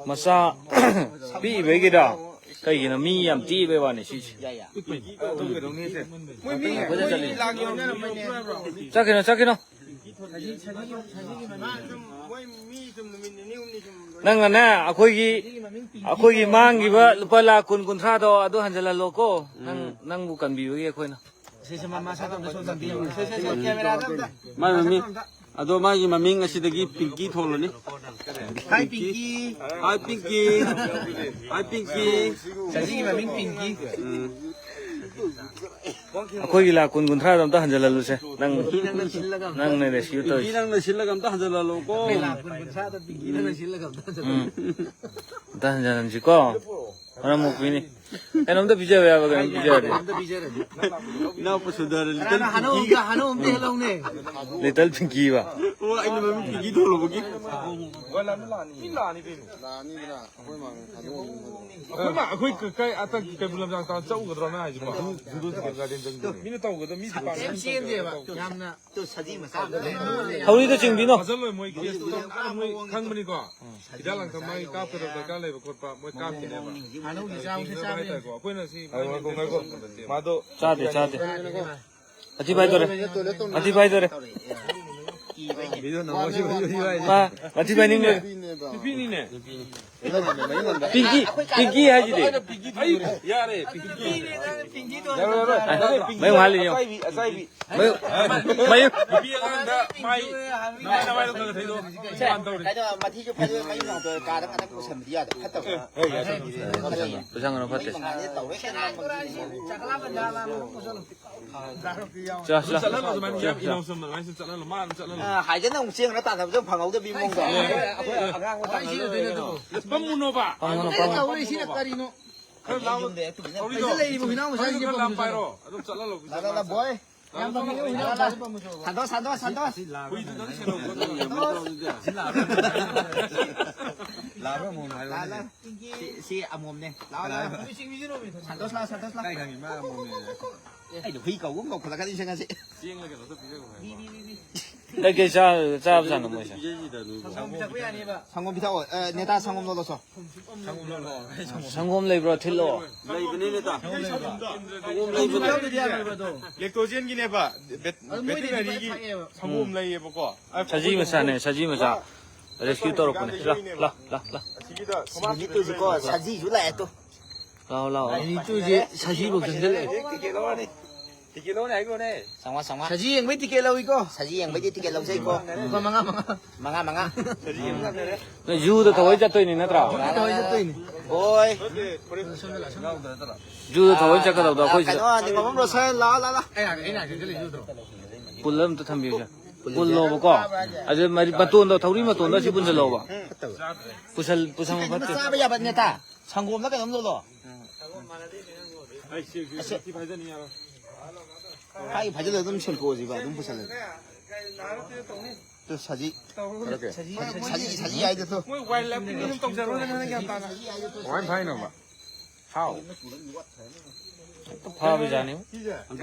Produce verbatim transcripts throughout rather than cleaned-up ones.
ꯃꯆꯥ ꯄꯤꯛꯏꯕꯩꯒꯤꯔ? ꯀꯩꯒꯤꯅꯣ ꯃꯤ ꯌꯥꯝ ꯇꯤꯛꯏꯕꯩ ꯋꯥꯅꯤ ꯁꯤꯁꯦ꯫ ꯌꯥꯏ, ꯌꯥꯏ꯫ ꯃꯣꯏ ꯃꯤ, ꯑꯩꯈꯣꯏꯗ ꯃꯣꯏ ꯆꯠꯂꯤ꯫ ꯂꯥꯛ ꯌꯧꯅꯔꯝꯃꯅꯤ꯫ ꯆꯠꯈꯤꯅꯣ, ꯆꯠꯈꯤꯅꯣ꯫ ꯃꯣꯏ ꯃꯤ ꯁꯨꯝ ꯅꯨꯃꯤꯠ ꯅꯤꯅꯤ ꯍꯨꯝꯅꯤ ꯁꯨꯝ ꯂꯣꯏ ꯅꯪꯅꯅꯦ ꯑꯩꯈꯣꯏꯒꯤ, ꯑꯩꯈꯣꯏꯒꯤ ꯃꯥꯡꯈꯤꯕ ꯂꯨꯄꯥ ꯂꯥꯛ ꯀꯨꯟ ꯀꯨꯟꯊ꯭ꯔꯥꯗꯣ ꯑꯗꯨ ꯍꯟꯖꯜꯍꯜꯂꯣꯀꯣ꯫ ꯅꯪ, ꯎꯝ꯫ ꯅꯪꯕꯨ ꯀꯟꯕꯤꯕꯒꯤ ꯑꯩꯈꯣꯏꯅ꯫ ꯁꯦ, ꯁꯦ, ꯃꯥ, ꯃꯥ ꯁꯛ ꯑꯝꯇ ꯁꯣꯝꯗ ꯅꯝꯕꯤꯌꯨ꯫ ꯁꯦ, ꯁꯦ, ꯁꯦ, ꯀꯦꯃꯦꯔꯥꯗ ꯑꯝꯇ꯫ ꯃꯥꯏ ꯃꯃꯤꯡ, ꯑꯗꯣ ꯃꯥꯒꯤ ꯃꯃꯤꯡ ꯑꯁꯤꯗꯒꯤ ꯄꯤꯡꯀꯤ ꯊꯣꯜꯂꯅꯤ꯫ ꯍꯥꯏ, ꯄꯤꯡꯀꯤ꯫ ꯍꯥꯏ, ꯄꯤꯡꯀꯤ꯫ ꯍꯥꯏ, ꯄꯤꯡꯀꯤ꯫ ꯆꯍꯤꯒꯤ ꯃꯃꯤꯡ ꯄꯤꯡꯀꯤ꯫ ꯎꯝ꯫ ꯑꯩꯈꯣꯏꯒꯤ ꯂꯥꯛ ꯀꯨꯟ ꯀꯨꯟꯊ꯭ꯔꯥꯗꯣ ꯑꯝꯇ ꯍꯟꯖꯜꯍꯜꯂꯨꯁꯦ꯫ ꯅꯪ, ꯄꯤꯡꯀꯤ ꯅꯪꯅ ꯁꯤꯜꯂꯒ ꯑꯝꯇ꯫ ꯅꯪꯅ ꯔꯦꯁꯀ꯭ꯌꯨ ꯄꯤꯡꯀꯤ ꯇꯧꯔꯤꯁꯦ꯫ ꯅꯪꯅ ꯁꯤꯜꯂꯒ ꯑꯝꯇ ꯍꯟꯖꯜꯍꯜꯂꯣꯀꯣ꯫ ꯑꯩꯈꯣꯏ ꯂꯥꯛ ꯀꯨꯟ ꯀꯨꯟꯊ꯭ꯔꯥꯗꯣ ꯄꯤꯡꯀꯤ ꯅꯪꯅ ꯁꯤꯜꯂꯒ ꯑꯝꯇ ꯍꯟꯖꯜꯍꯜꯂꯨ꯫ ꯎꯝ꯫ ꯑꯝꯇ ꯍꯟꯖꯜꯍꯟꯁꯤꯀꯣ꯫ ꯃꯔꯝ ꯃꯣꯛꯄꯤꯅꯤ꯫ ꯀꯩꯅꯣꯝꯇ ꯄꯤꯖꯕ ꯌꯥꯕ ꯀꯩꯅꯣꯝ ꯄꯤꯖꯔꯗꯤ꯫ ꯏꯅꯥꯎꯄꯥ ꯁꯨꯗꯔ, ꯂꯤꯇꯜ ꯀꯅꯥꯅꯣ ꯍꯅꯨ ꯄꯤꯡꯀꯤ꯫ ꯑꯝꯇ, ꯍꯅꯨ ꯑꯝꯇ ꯍꯦꯛꯂꯛꯎꯅꯦ꯫ ꯂꯤꯇꯜ ꯄꯤꯡꯀꯤ ꯕ꯫ ꯑꯣ, ꯑꯩꯅ ꯃꯃꯤꯡ ꯄꯤꯡꯀꯤ ꯊꯣꯜꯂꯨꯕꯒꯤ꯫ ꯃꯤ ꯂꯥꯛꯑꯅꯤ ꯀꯩꯅꯣ꯫ ꯂꯥꯛꯑꯅꯤꯗꯅ, ꯑꯩꯈꯣꯏ ꯃꯥꯡ ꯊꯥꯗꯣꯛꯑꯅꯤ꯫ ꯑꯩꯈꯣꯏ ꯃꯥ, ꯑꯩꯈꯣꯏ ꯀ-, ꯀꯩ, ꯑꯇ-, ꯀꯩꯕꯨꯜ ꯂꯝꯖꯥꯎ ꯇꯥꯟꯅ ꯆꯠꯂꯨꯒꯗ꯭ꯔꯣ ꯅꯪ ꯍꯥꯏꯁꯤꯕꯣ? ꯖꯨ-, ꯖꯨꯂꯣꯖꯤꯀꯦꯜ ꯒꯥꯔꯗꯦꯟ ꯆꯪꯗꯣꯏꯅꯦ꯫ ꯃꯤꯅ ꯇꯧꯒꯗꯕ ꯃꯤꯗꯤ ꯄꯥꯛ ꯀꯩꯝ ꯆꯦꯟꯗꯦꯕ꯫ ꯌꯥꯝꯅ ꯁꯖꯤ ꯃꯆꯥ ꯊꯧꯔꯤꯗ ꯆꯤꯡꯕꯤꯅꯣ꯫ ꯐꯥꯖꯜꯂꯣꯏ ꯃꯣꯏ ꯀꯦꯁꯇꯣ ꯇꯧ-, ꯃꯣꯏ ꯈꯪꯕꯅꯤꯀꯣ꯫ ꯍꯤꯗꯥꯛ ꯂꯥꯡꯊꯛ ꯃꯥꯒꯤ ꯀꯥꯞꯀꯗꯕ ꯗꯔꯀꯥꯔ ꯂꯩꯕ ꯈꯣꯠꯄ ꯃꯣꯏ ꯀꯥꯞꯈꯤꯅꯦꯕ꯫ ꯍꯥꯏꯇꯥꯔꯦꯀꯣ꯫ ꯑꯩꯈꯣꯏꯅ ꯁꯤ ꯉꯥꯏꯈꯣ, ꯉꯥꯏꯈꯣ, ꯉꯥꯏꯈꯣ꯫ ꯃꯥꯗꯣ ꯆꯥꯗꯦ, ꯆꯥꯗꯦ꯫ ꯃꯊꯤ ꯐꯥꯏꯗꯣꯔꯦ꯫ ꯃꯊꯤ ꯐꯥꯏꯗꯣꯔꯦ꯫ ꯃꯥ ꯃꯊꯤ ꯐꯥꯏꯅꯤꯡꯕ꯫ ꯅꯨꯄꯤꯅꯤꯅꯦ꯫ ꯄꯤꯡꯀꯤ, ꯄꯤꯡꯀꯤ ꯍꯥꯏꯁꯤꯗꯤ꯫ ꯑꯩ, ꯌꯥꯔꯦ, ꯄꯤꯡꯀꯤ꯫ ꯃꯌꯨꯝ ꯍꯥꯜꯂꯤ ꯌꯦꯡꯉꯣ꯫ ꯑꯆꯥꯏꯕꯤ, ꯑꯆꯥꯏꯕꯤ꯫ ꯃꯌꯨꯝ, ꯃꯌꯨꯝ꯫ ꯅꯨꯄꯤ ꯑꯉꯥꯡꯗ ꯃꯥꯏ, ꯅꯃꯥꯏ, ꯅꯃꯥꯏꯗꯣ ꯈꯔ ꯈꯔ ꯊꯩꯗꯣꯛꯑꯣ꯫ ꯃꯥꯅ ꯇꯧꯔꯤꯁꯦ꯫ ꯀꯩꯅꯣ, ꯃꯊꯤꯁꯨ ꯐꯥꯏꯗꯣꯛꯑꯦ, ꯃꯌꯨꯝ ꯂꯥꯛꯇꯣꯏ ꯀꯥꯗ ꯉꯥꯛꯇꯪ ꯄꯨꯁꯟꯕꯗꯤ ꯌꯥꯗ꯭ꯔꯣ? ꯐꯠꯇꯕ꯭ꯔꯣ? ꯍꯣꯏ, ꯌꯥꯗꯦ꯫ ꯄꯩꯁꯥ ꯉꯥꯡꯅ ꯐꯠꯇꯦ꯫ ꯃꯩ ꯃꯉꯥꯜꯁꯦ ꯇꯧꯔꯦ꯫ ꯆꯥ, ꯆꯥ꯫ ꯆꯠꯍꯜꯂꯣ, ꯑꯗꯨꯃꯥꯏꯅ ꯆꯥ, ꯆꯥ꯫ ꯏꯅꯧ ꯁꯨꯝ ꯑꯗꯨꯃꯥꯏꯅ ꯁꯨꯝ ꯆꯠꯍꯜꯂꯣ꯫ ꯃꯥ ꯑꯗꯨꯝ ꯆꯠꯍꯜꯂꯣ꯫ ꯑ, ꯍꯥꯏꯗꯅ ꯑꯃꯨꯛ ꯆꯦꯡꯅ ꯇꯥꯟꯅꯕꯁꯨ ꯐꯪꯍꯧꯗꯕꯤ ꯃꯑꯣꯡꯗ꯫ ꯑꯩꯈꯣꯏ ꯑꯉꯥꯡ ꯃꯆꯥ ꯉꯥꯛꯇ ꯂꯩꯔꯦ ꯀꯩꯅꯣ꯫ ꯄꯝꯃꯨꯅꯣꯕ꯫ ꯄꯝꯃꯨꯅꯣ, ꯑꯩꯅ ꯄꯝꯃꯨꯅꯣ꯫ ꯇꯧꯔꯛꯏꯁꯤꯅ ꯀꯔꯤꯅꯣ? ꯈꯔ ꯂꯥꯎ-, ꯌꯨꯝꯗ ꯇꯨꯃꯤꯟꯅ ꯊꯧꯔꯤꯗꯣ, ꯂꯩꯔꯤꯕ ꯍꯨꯏꯅꯥꯎ ꯊꯧꯔꯤꯗꯣ ꯃꯆꯥꯁꯤꯡꯁꯦ ꯈꯔ ꯂꯥꯝ ꯄꯝꯃꯨꯅꯣ꯫ ꯄꯥꯏꯔꯣ꯫ ꯑꯗꯨꯝ ꯆꯠꯍꯜꯂꯣ꯫ ꯂꯥ, ꯂꯥ, ꯂꯥ, ꯕꯣꯏ꯫ ꯁꯟꯇꯣꯁ, ꯁꯟꯇꯣꯁ, ꯁꯟꯇꯣꯁ꯫ ꯍꯨꯏꯗꯨꯗꯪ ꯁꯦꯟꯅꯧ꯫ ꯂꯥꯛꯑꯕ꯭ꯔꯥ ꯑꯃꯣꯝ ꯍꯥꯏꯔꯣ? ꯂꯥ, ꯂꯥ꯫ ꯁꯤ, ꯁꯤ ꯑꯃꯣꯝꯅꯦ꯫ ꯂꯥꯛꯑꯣ, ꯂꯥꯛꯑꯣ꯫ ꯁꯟꯇꯣꯁ ꯂꯥꯛꯑꯣ, ꯁꯟꯇꯣꯁ ꯂꯥꯛꯑꯣ꯫ ꯀꯥꯏ ꯈꯪꯉꯤ ꯃꯥ ꯑꯃꯣꯝꯅꯦ? ꯑꯩꯅ ꯍꯨꯏ ꯀꯧꯒꯨꯝ ꯀꯧꯈꯠꯂꯛꯀꯅꯤ ꯁꯦ ꯉꯁꯤ꯫ ꯆꯦꯡꯂ ꯀꯩꯅꯣ ꯑꯝꯇ ꯄꯤꯖꯈꯣ ꯍꯥꯏꯕ꯫ ꯀꯩꯀꯩ ꯆꯥ- ꯆꯥꯕꯖꯥꯠꯅꯣ ꯃꯣꯏꯁꯦ? ꯁꯪꯒꯣꯝ ꯄꯤꯊꯛꯄ ꯌꯥꯅꯤꯕ꯫ ꯁꯪꯒꯣꯝ ꯄꯤꯊꯛꯑꯣ꯫ ꯑ, ꯅꯦꯇꯥ, ꯁꯪꯒꯣꯝ ꯂꯧꯔꯣ ꯆꯣ꯫ ꯁꯪꯒꯣꯝ ꯂꯩꯕ꯭ꯔꯣ? ꯊꯤꯜꯂꯛꯑꯣ꯫ ꯂꯩꯕꯅꯦ ꯅꯦꯇꯥ꯫ ꯁꯪꯒꯣꯝ ꯂꯩꯕꯅꯦ꯫ ꯌꯥꯎꯗ꯭ꯔꯗꯤ ꯌꯥꯔꯣꯏꯕ ꯑꯗꯣ꯫ ꯂꯦꯛꯇꯣꯖꯦꯟꯒꯤꯅꯦꯕ, ꯕꯦꯠ- ꯑꯗꯣ ꯃꯣꯏꯗꯤ ꯕꯦꯇꯅꯔꯤꯒꯤ ꯐꯖꯅ ꯊꯛꯑꯦꯕ꯫ ꯁꯪꯒꯣꯝ ꯂꯩꯌꯦꯕꯀꯣ꯫ ꯁꯖꯤ ꯃꯆꯥꯅꯦ, ꯁꯖꯤ ꯃꯆꯥ꯫ ꯔꯦꯁꯀ꯭ꯌꯨ ꯇꯧꯔꯛꯄꯅꯦ꯫ ꯂꯥ, ꯂꯥ, ꯂꯥ, ꯂꯥ꯫ ꯁꯤꯒꯤꯗ ꯁꯤꯒꯤ ꯇꯨꯁꯤꯀꯣ, ꯁꯖꯤꯁꯨ ꯂꯥꯛꯑꯦ ꯇꯨ꯫ ꯂꯥꯛꯑꯣ, ꯂꯥꯛꯑꯣ꯫ ꯑꯩ ꯇꯨꯁꯦ ꯁꯖꯤꯐꯧ ꯆꯪꯁꯤꯜꯂꯛꯑꯦ꯫ ꯇꯤꯀꯦꯠ ꯂꯧꯔꯅꯤ꯫ ꯇꯤꯀꯦꯠ ꯂꯧꯔꯅꯤ ꯍꯥꯏꯈꯣꯅꯦ꯫ ꯆꯥꯝꯃꯉꯥ, ꯆꯥꯝꯃꯉꯥ꯫ ꯁꯖꯤ ꯌꯦꯡꯕꯩ ꯇꯤꯀꯦꯠ ꯂꯧꯏꯀꯣ꯫ ꯁꯖꯤ ꯌꯦꯡꯕꯩꯗꯤ ꯇꯤꯀꯦꯠ ꯂꯧꯖꯩꯀꯣ꯫ ꯂꯨꯄꯥ ꯃꯉꯥ, ꯃꯉꯥ꯫ ꯃꯉꯥ, ꯃꯉꯥ꯫ ꯁꯖꯤ ꯌꯦꯡꯕ ꯉꯝꯗꯔꯦ꯫ ꯅꯣꯏ ꯖꯨꯗ ꯊꯑꯣꯏ ꯆꯠꯇꯣꯏꯅꯤ ꯅꯠꯇ꯭ꯔꯣ? ꯊꯑꯣꯏ ꯆꯠꯇꯣꯏꯅꯤ꯫ ꯍꯣꯏ꯫ ꯖꯨꯗ ꯊꯑꯣꯏ ꯆꯠꯀꯗꯧꯗꯣ ꯑꯩꯈꯣꯏ ꯁꯤꯗ꯫ ꯀꯩꯅꯣ, ꯅꯤꯡꯀꯣꯝꯕꯝ ꯔꯣꯁꯟ, ꯂꯥꯛꯑꯣ, ꯂꯥꯛꯑꯣ, ꯂꯥꯛꯑꯣ꯫ ꯄꯨꯜ ꯑꯝꯇ ꯊꯝꯕꯤꯌꯨꯁꯦ꯫ ꯄꯨꯜꯂꯣꯕꯀꯣ꯫ ꯑꯗꯨ ꯃꯔꯤ-, ꯃꯇꯣꯟꯗꯣ, ꯊꯧꯔꯤ ꯃꯇꯣꯟꯗꯣ ꯑꯁꯤ ꯄꯨꯟꯁꯤꯜꯂꯣꯕ꯫ ꯄꯨꯁꯜ-, ꯄꯨꯁꯟꯕ ꯐꯠꯇꯦ꯫ ꯆꯥꯕ ꯌꯥꯕ ꯅꯦꯇꯥ꯫ ꯁꯪꯒꯣꯝꯗ ꯀꯩꯅꯣꯝ ꯂꯣꯜꯂꯣ꯫ ꯑꯩ ꯁꯤ, ꯁꯤ, ꯁꯤ ꯐꯥꯏꯖꯅꯤ ꯌꯥꯔꯣꯏ꯫ ꯐꯥꯏ ꯐꯥꯏꯖꯜꯂ ꯑꯗꯨꯝ ꯁꯦꯡꯇꯣꯛꯑꯁꯤꯕ, ꯑꯗꯨꯝ ꯄꯨꯁꯜꯂꯁꯤ꯫ ꯇꯨ, ꯁꯖꯤ꯫ ꯁꯖꯤ, ꯁꯖꯤ, ꯁꯖꯤ ꯍꯥꯏꯗꯣ ꯇꯨ꯫ ꯃꯣꯏ ꯋꯥꯏꯜ ꯂꯥꯏꯐꯀꯤ ꯑꯗꯨꯝ ꯇꯧꯖꯔꯣ, ꯅꯪ ꯒ꯭ꯌꯥꯟ ꯇꯥꯅ꯫ ꯀꯃꯥꯏꯅ ꯐꯥꯏꯅꯣꯕ? ꯍꯥꯎ꯫ ꯍꯦꯛꯇ ꯐꯥꯕꯖꯥꯠꯅꯤ꯫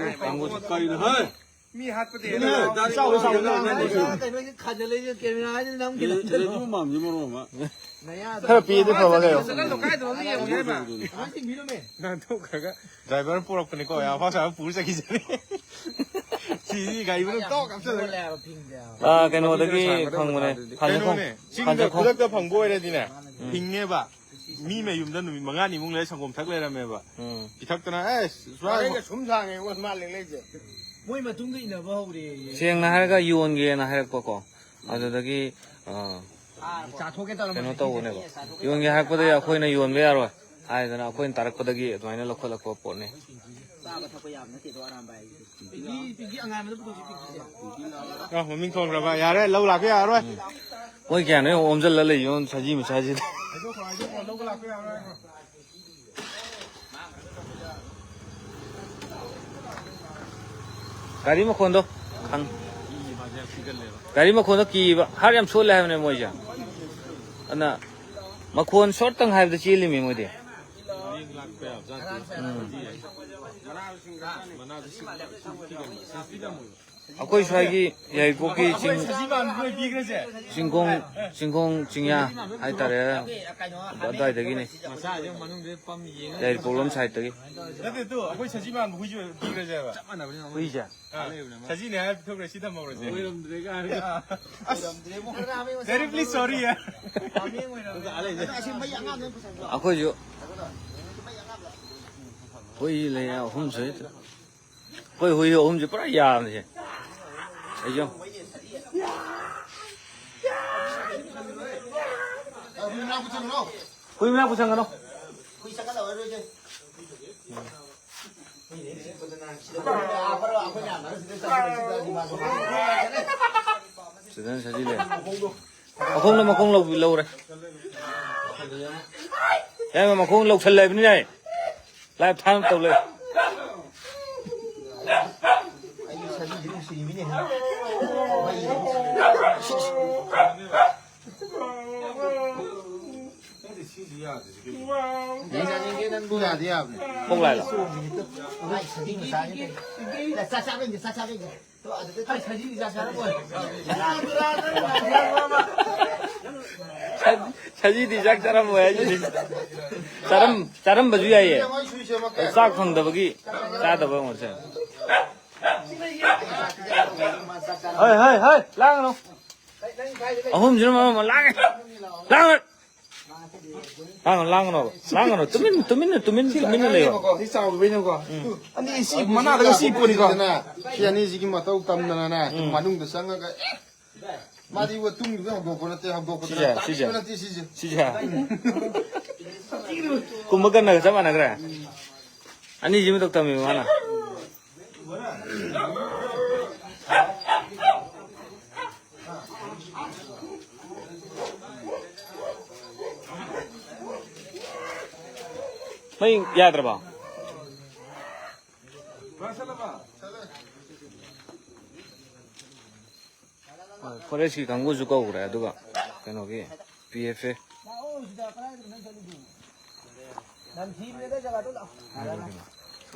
ꯀꯩꯅꯣ, ꯍꯦ? ꯃꯤ ꯍꯥꯠꯄꯗꯤ ꯑꯗꯨꯅꯦ, ꯍꯦꯟꯅ ꯆꯥꯎ, ꯆꯥꯎ, ꯆꯥꯎ, ꯆꯥꯎ꯫ ꯀꯩꯅꯣ, ꯀꯩꯅꯣ, ꯈꯥꯖꯤꯜꯂꯛꯏꯁꯦ, ꯀꯦꯃꯦꯔꯥ ꯍꯥꯏꯁꯤꯅ ꯅꯝꯈꯤꯅ ꯔꯦ-, ꯔꯦꯗꯤꯑꯣ ꯃꯥꯝꯁꯤ ꯃꯔꯣꯟ ꯑꯃ꯫ ꯅꯌꯥ ꯈꯔ ꯄꯤꯔꯗꯤ ꯐꯕ ꯀꯩꯅꯣ꯫ ꯆꯠꯍꯜꯂꯣ, ꯀꯥꯏꯗꯅꯣꯝꯗ ꯌꯦꯡꯉꯨꯅꯦ ꯍꯥꯏꯕ꯫ ꯅꯥꯟꯊꯣꯛꯈ꯭ꯔꯒ꯫ ꯗ꯭ꯔꯥꯏꯚꯔ ꯄꯨꯔꯛꯄꯅꯤꯀꯣ, ꯌꯥ ꯐꯥ ꯁꯥꯕ ꯄꯨꯔ ꯆꯠꯈꯤꯁꯤꯅꯦ꯫ ꯁꯤꯗꯤ ꯒꯥꯔꯤ ꯃꯅꯨꯡ ꯇꯣꯛ ꯀꯥꯞꯆꯜꯂꯒ꯫ ꯑꯥ, ꯀꯩꯅꯣꯗꯒꯤ ꯐꯪꯕꯅꯦ꯫ ꯀꯩꯅꯣꯅꯦ, ꯆꯤꯡꯗ ꯈꯨꯗꯛꯇ ꯐꯪꯕ ꯑꯣꯏꯔꯗꯤꯅꯦ, ꯎꯝ꯫ ꯐꯤꯡꯉꯦꯕ꯫ ꯃꯤ ꯃꯌꯨꯝꯗ ꯅꯨꯃꯤꯠ ꯃꯉꯥꯅꯤꯃꯨꯛ ꯂꯩꯔ ꯁꯪꯒꯣꯝ ꯊꯛ ꯂꯩꯔꯝꯃꯦꯕ꯫ ꯎꯝ꯫ ꯄꯤꯊꯛꯇꯅ, "ꯑꯦ, ꯁꯨꯃꯥꯏꯅ ꯋꯥꯔꯤꯒ ꯁꯨꯝ ꯁꯥꯡꯉꯦ, ꯃꯥ ꯂꯦꯡꯂꯛꯏꯁꯦ꯫ ꯃꯣꯏ ꯃꯇꯨꯡꯗ ꯏꯟꯅꯕ ꯍꯧꯔꯦꯌꯦ꯫ ꯁꯦꯡꯅ ꯍꯥꯏꯔꯒ ꯌꯣꯟꯒꯦꯅ ꯍꯥꯏꯔꯛꯄꯀꯣ꯫ ꯑꯗꯨꯗꯒꯤ, ꯑ, ꯆꯥꯊꯣꯛꯀꯦ ꯇꯧꯔꯝꯕꯅꯦ꯫ ꯀꯩꯅꯣ ꯇꯧꯕꯅꯦꯕ꯫ ꯌꯣꯟꯒꯦ ꯍꯥꯏꯔꯛꯄꯗꯒꯤ ꯑꯩꯈꯣꯏꯅ ꯌꯣꯟꯕ ꯌꯥꯔꯣꯏ ꯍꯥꯏꯗꯅ ꯑꯩꯈꯣꯏꯅ ꯇꯥꯔꯛꯄꯗꯒꯤ ꯑꯗꯨꯃꯥꯏꯅ ꯂꯧꯈꯠꯂꯛꯄ ꯄꯣꯠꯅꯤ꯫ ꯆꯥꯕ ꯊꯛꯄ ꯌꯥꯕ ꯅꯠꯇꯦꯗꯣ, ꯑꯔꯥꯝꯕꯥꯏ꯫ ꯄꯤꯡꯀꯤ, ꯄꯤꯡꯀꯤ ꯑꯉꯥꯟꯕꯗ ꯄꯨꯊꯣꯛꯁꯤ, ꯄꯤꯡꯀꯤꯁꯦ꯫ ꯑ, ꯃꯃꯤꯡ ꯊꯣꯟꯈ꯭ꯔꯕ꯫ ꯌꯥꯔꯦ, ꯂꯧ ꯂꯥꯛꯄ ꯌꯥꯔꯔꯣꯏ꯫ ꯎꯝ꯫ ꯃꯣꯏ ꯀꯌꯥꯅꯣ ꯌꯦꯡꯉꯣ, ꯑꯣꯝꯁꯤꯜꯂ ꯂꯩ ꯌꯦꯡꯉꯣ, ꯁꯖꯤ ꯃꯆꯥꯁꯤꯗ꯫ ꯍꯥꯏꯗꯣꯛꯈ꯭ꯔꯣ, ꯍꯥꯏꯗꯣꯛꯈ꯭ꯔꯣ, ꯂꯧꯕ ꯂꯥꯛꯄ ꯌꯥꯔꯔꯣꯏ꯫ ꯒꯥꯔꯤ ꯃꯈꯣꯟꯗꯣ ꯈꯪ-, ꯒꯥꯔꯤ ꯃꯈꯣꯟꯗꯣ ꯀꯤꯕ, ꯍꯥꯔꯠ ꯌꯥꯝ ꯁꯣꯜꯂꯦ ꯍꯥꯏꯕꯅꯦ ꯃꯣꯏꯁꯦ꯫ ꯑꯗꯨꯅ ꯃꯈꯣꯟ ꯁꯣꯔꯠꯇꯪ ꯍꯥꯏꯕꯗ ꯆꯦꯜꯂꯤꯃꯤ ꯃꯣꯏꯗꯤ꯫ ꯎꯝ꯫ ꯑꯩꯈꯣꯏ ꯁ꯭ꯋꯥꯏꯒꯤ ꯌꯥꯏꯔꯤꯄꯣꯛꯀꯤ ꯆꯤꯡ, ꯁꯖꯤ ꯃꯥꯟꯕ ꯅꯣꯏ ꯄꯤꯈ꯭ꯔꯁꯦ꯫ ꯆꯤꯡꯈꯣꯡ, ꯆꯤꯡꯈꯣꯡ ꯆꯤꯡꯌꯥ ꯍꯥꯏꯇꯥꯔꯦ, ꯑꯗꯨꯋꯥꯏꯗꯒꯤꯅꯤ꯫ ꯃꯆꯥꯁꯦ ꯃꯅꯨꯡꯗ ꯄꯝ ꯌꯦꯡꯉ ꯌꯥꯏꯔꯤꯄꯣꯛꯂꯣꯝ ꯁꯥꯏꯠꯇꯒꯤ꯫ ꯅꯠꯇꯦ, ꯇꯨ, ꯑꯩꯈꯣꯏ ꯁꯖꯤ ꯃꯥꯟꯕ ꯍꯨꯏꯁꯦ ꯑꯣꯏꯅ ꯄꯤꯈ꯭ꯔꯁꯦꯕ꯫ ꯆꯞ ꯃꯥꯟꯅꯕꯅꯤ꯫ ꯍꯨꯏꯁꯦ? ꯑꯥ, ꯁꯖꯤꯅꯦ ꯍꯥꯏꯔ ꯄꯤꯊꯣꯛꯈ꯭ꯔꯦ, ꯁꯤ ꯊꯝꯍꯧꯔꯁꯦ꯫ ꯑꯣꯏꯔꯝꯗ꯭ꯔꯦ ꯀꯥꯏꯅ꯫ ꯑꯁ, terribly sorry꯫ ꯑꯩꯈꯣꯏꯁꯨ ꯍꯨꯏ ꯂꯩ ꯑꯍꯨꯝ ꯁꯨꯏ꯫ ꯑꯩꯈꯣꯏ ꯍꯨꯏ ꯑꯍꯨꯝꯁꯦ ꯄꯨꯔꯥ ꯌꯥꯕꯅꯦ꯫ ꯑꯩꯁꯨ꯫ ꯍꯨꯏ ꯃꯅꯥꯛ ꯄꯨꯁꯟꯒꯅꯣ꯫ ꯁꯤꯗꯅ ꯁꯖꯤ ꯂꯩ꯫ ꯃꯈꯣꯡꯗ ꯃꯈꯣꯡ ꯂꯧꯕꯤ ꯂꯧꯔꯦ꯫ ꯌꯥꯏꯃ, ꯃꯈꯣꯡ ꯂꯧꯁꯜꯂꯦ ꯍꯥꯏꯕꯅꯤꯅꯦ꯫ ꯂꯥꯏꯚ ꯊꯥꯅ ꯇꯧ ꯂꯩ꯫ ꯌꯥꯗꯦ ꯌꯥꯕꯅꯦ꯫ ꯀꯣꯛ ꯂꯥꯏꯂꯣ? ꯆꯥꯛ ꯆꯥꯕꯩꯅꯦ, ꯆꯥꯛ ꯆꯥꯕꯩꯅꯦ꯫ ꯁꯖꯤꯗꯤ ꯆꯥꯛ ꯆꯥꯔꯝꯃꯣꯏ ꯍꯥꯏꯁꯤꯗꯤ꯫ ꯆꯥꯔꯝ-, ꯆꯥꯔꯝꯕꯁꯨ ꯌꯥꯏꯌꯦ꯫ ꯆꯥꯛ ꯐꯪꯗꯕꯒꯤ ꯆꯥꯗꯕ ꯑꯣꯏꯔꯝꯒꯅꯤ꯫ ꯍꯣꯏ, ꯍꯣꯏ, ꯍꯣꯏ, ꯂꯥꯡꯒꯅꯨ꯫ ꯑꯍꯨꯝꯁꯤꯅ ꯃꯔꯣꯜ ꯑꯃ ꯂꯥꯡꯉꯦ꯫ ꯂꯥꯡꯉꯦ꯫ ꯂꯥꯡꯒꯅꯨ, ꯂꯥꯡꯒꯅꯣꯕ꯫ ꯂꯥꯡꯒꯅꯨ꯫ ꯇꯨꯃꯤꯟ, ꯇꯨꯃꯤꯟꯅ, ꯇꯨꯃꯤꯟ, ꯇꯨꯃꯤꯟꯅ ꯂꯩꯌꯣ꯫ ꯁꯤ ꯆꯥꯎꯔꯨꯕꯩꯅꯦꯀꯣ꯫ ꯎꯝ꯫ ꯑꯅꯤ ꯁꯤ ꯃꯅꯥꯗꯒ ꯁꯤ ꯄꯣꯠꯅꯤꯀꯣ꯫ ꯁꯤ ꯑꯅꯤꯁꯤꯒꯤ ꯃꯇꯧ ꯇꯝꯗꯅꯅꯦ, ꯎꯝ꯫ ꯃꯅꯨꯡꯗ ꯆꯪꯉꯒ, ꯑꯦ! ꯃꯥꯗꯤ ꯏꯕꯣ ꯇꯨꯝꯈꯤꯕꯗ ꯍꯧꯗꯣꯛꯄ ꯅꯠꯇꯦ, ꯍꯧꯗꯣꯛꯄꯗ ꯁꯤꯁꯦ, ꯁꯤꯁꯦ꯫ ꯇꯠꯄ ꯅꯠꯇꯦ ꯁꯤꯁꯦ꯫ ꯁꯤꯁꯦ꯫ ꯀꯨꯝꯕ ꯀꯟꯅꯒ ꯆꯞ ꯃꯥꯟꯅꯈ꯭ꯔꯦ꯫ ꯑꯅꯤꯁꯤ ꯃꯇꯧ ꯇꯝꯃꯤꯕ ꯃꯥꯅ꯫ ꯃꯩ ꯌꯥꯗ꯭ꯔꯕꯣ? ꯍꯣꯏ, ꯐꯣꯔꯦꯁꯀꯤ ꯀꯥꯡꯕꯨꯁꯨ ꯀꯧꯈ꯭ꯔꯦ, ꯑꯗꯨꯒ ꯀꯩꯅꯣꯒꯤ ꯄꯤ ꯑꯦꯐ ꯑꯦ꯫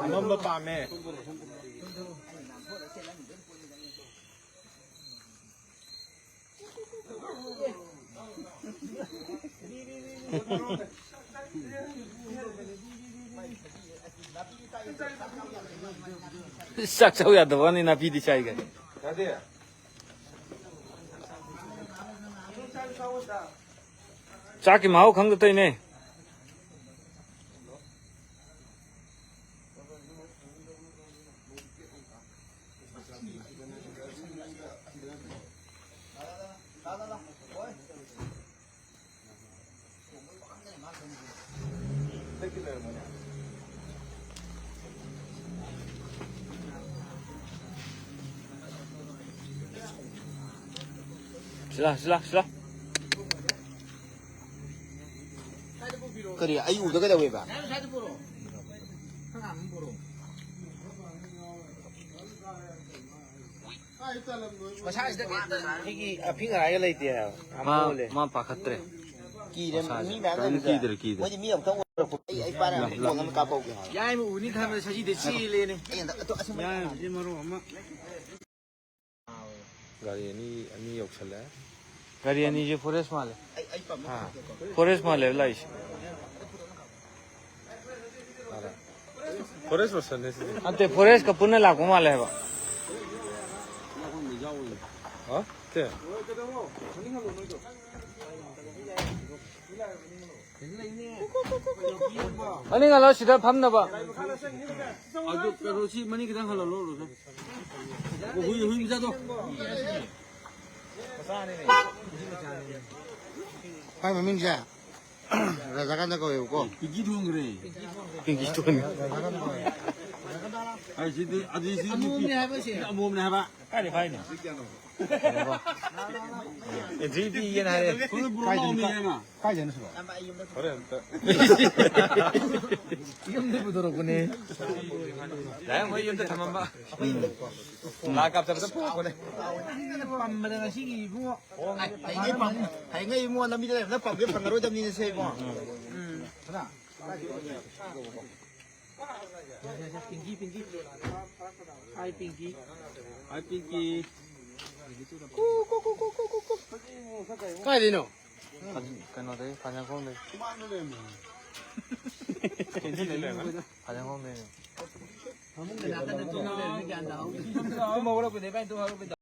ꯑꯃꯝꯕ ꯄꯥꯝꯃꯦ꯫ ꯆꯥꯛ ꯆꯥꯎ ꯌꯥꯗꯕ ꯋꯥꯅꯤ, ꯅꯥꯄꯤꯗꯤ ꯆꯥꯏꯒ꯫ ꯆꯥꯛꯀꯤ ꯃꯍꯥꯎ ꯈꯪꯗ ꯇꯧꯏꯅꯦ꯫ ꯁꯤꯂꯥ, ꯁꯤꯂꯥ, ꯁꯤꯂꯥ꯫ ꯀꯔꯤ? ꯑꯩ ꯎꯕꯗ ꯀꯩꯗꯧꯋꯦꯕ? ꯃꯁꯥꯁꯤꯗ ꯀꯩꯝꯇ ꯑꯩꯈꯣꯏꯒꯤ ꯑꯐꯤꯡ ꯑꯔꯥꯏꯒ ꯂꯩꯇꯦ ꯍꯥꯏꯕ꯫ ꯌꯥꯝ ꯃꯥ, ꯃꯣꯜꯂꯦ꯫ ꯃꯥ ꯄꯥꯈꯠꯇ꯭ꯔꯦ꯫ ꯀꯤꯔꯦ, ꯃꯁꯥꯁꯦ ꯃꯤ ꯃꯌꯥꯝ ꯀꯔꯤꯝ ꯂꯩꯕꯗ꯫ ꯀꯤꯗ꯭ꯔꯦ, ꯀꯤꯗ꯭ꯔꯦ꯫ ꯃꯣꯏꯗꯤ ꯃꯤ ꯑꯃꯨꯛꯇꯪ ꯑꯣꯏꯔꯛꯄ꯫ ꯑꯩ, ꯑꯩ ꯄꯥꯏꯔꯒ ꯂꯥ, ꯂꯥ꯫ ꯐꯣꯟ ꯑꯃ ꯀꯥꯞꯍꯧꯒꯦ ꯍꯥꯏꯕ꯫ ꯌꯥꯏꯃ ꯎꯅꯤ ꯈꯟꯕꯗ ꯁꯖꯤꯗ ꯆꯦꯜꯂꯦꯅꯦ꯫ ꯑꯩ ꯍꯟꯗꯛ ꯑꯗꯣ ꯑꯁꯤ ꯌꯥꯏꯃꯁꯤ ꯃꯔꯣꯟ ꯑꯃ꯫ ꯒꯥꯔꯤ ꯑꯅꯤ, ꯑꯅꯤ ꯌꯧꯁꯜꯂꯛꯑꯦ꯫ ꯒꯥꯔꯤ ꯑꯅꯤꯁꯦ ꯐꯣꯔꯦꯁ ꯃꯥꯜꯂꯦ꯫ ꯑꯩ, ꯑꯩ ꯄꯝꯃ ꯍꯥ꯫ ꯐꯣꯔꯦꯁ ꯃꯥꯜꯂꯦꯕ ꯂꯥꯛꯏꯁꯦ꯫ ꯐꯣꯔꯦꯁ ꯄꯔꯁꯟꯅꯦ ꯁꯤꯗꯤ꯫ ꯅꯠꯇꯦ, ꯐꯣꯔꯦꯁꯀ ꯄꯨꯟꯅ ꯂꯥꯛꯄ ꯃꯥꯜꯂꯦ ꯍꯥꯏꯕ꯫ ꯍꯥ? ꯀꯦ? ꯃꯅꯤꯡ ꯍꯜꯂꯣ, ꯁꯤꯗ ꯐꯝꯅꯕ꯫ ꯑꯗꯨ ꯀꯩꯅꯣꯁꯤ ꯃꯅꯤꯡ ꯈꯤꯇꯪ ꯍꯜꯍꯜꯂꯣ, ꯔꯣꯁꯟ꯫ ꯍꯨꯏ, ꯍꯨꯏ ꯃꯆꯥꯗꯣ꯫ ꯃꯥꯏ ꯃꯃꯤꯡꯁꯦ ꯔꯥꯖꯥꯀꯥꯟꯗ ꯀꯧꯋꯦꯕꯀꯣ꯫ ꯄꯤꯡꯀꯤ ꯊꯣꯡꯈ꯭ꯔꯦ꯫ ꯄꯤꯡꯀꯤ ꯊꯣꯡꯈ꯭ꯔꯦ꯫ ꯑꯩ ꯁꯤꯗꯤ, ꯑꯗꯨꯗꯤ ꯁꯤ ꯑꯃꯣꯝꯅꯦ ꯍꯥꯏꯕ ꯁꯦ? ꯑꯃꯣꯝꯅꯦ ꯍꯥꯏꯕ꯫ ꯀꯥꯏꯗꯩ ꯐꯥꯏꯅꯣ? ꯑꯦꯟꯇ꯭ꯔꯤ ꯄꯤꯒꯦꯅ ꯍꯥꯏꯔꯦ꯫ ꯁꯣꯝꯗ ꯄꯨꯔꯛꯑꯣ ꯂꯥꯛꯑꯣꯃꯤ ꯍꯥꯏꯅ꯫ ꯀꯥꯏꯗꯩꯅꯣ ꯁꯤꯕꯣ? ꯍꯣꯔꯦꯟ ꯑꯝꯇ꯫ ꯌꯨꯝꯗꯩ ꯄꯨꯊꯣꯔꯛꯄꯅꯦ꯫ ꯗꯥꯏꯔꯦꯛ ꯃꯣꯏ ꯌꯨꯝꯗ ꯊꯝꯃꯝꯕ꯫ ꯂꯥꯛ ꯀꯥꯞꯆꯕꯗ ꯄꯨꯔꯛꯄꯅꯦ꯫ ꯄꯝꯕꯗ ꯉꯁꯤꯒꯤ ꯏꯕꯨꯡꯉꯣ꯫ ꯍꯌꯦꯡꯉꯩ ꯄꯝ-, ꯍꯌꯦꯡꯉꯩ ꯏꯕꯨꯡꯉꯣ ꯂꯝꯕꯤꯗ ꯂꯩꯔꯝꯗꯅ ꯄꯝꯒꯦ ꯐꯪꯉꯔꯣꯏꯗꯕꯅꯤꯅꯦ ꯁꯦ ꯏꯕꯨꯡꯉꯣ꯫ ꯎꯝ꯫ ꯄꯤꯡꯀꯤ, ꯄꯤꯡꯀꯤ꯫ ꯍꯥꯏ ꯄꯤꯡꯀꯤ꯫ ꯍꯥꯏ ꯄꯤꯡꯀꯤ꯫ ꯀꯥꯏꯗꯩꯅꯣ? ꯀꯩꯅꯣꯗꯩ, ꯐꯥꯖꯪꯈꯣꯡꯗꯩ꯫ ꯐꯥꯖꯪꯈꯣꯡꯗꯩꯅꯦ꯫ ꯇꯨꯝ ꯍꯧꯒꯠꯂꯛꯄꯗꯩ ꯏꯕꯥꯅꯤ ꯇꯨꯝ ꯍꯧꯒꯠꯂꯛꯄꯗ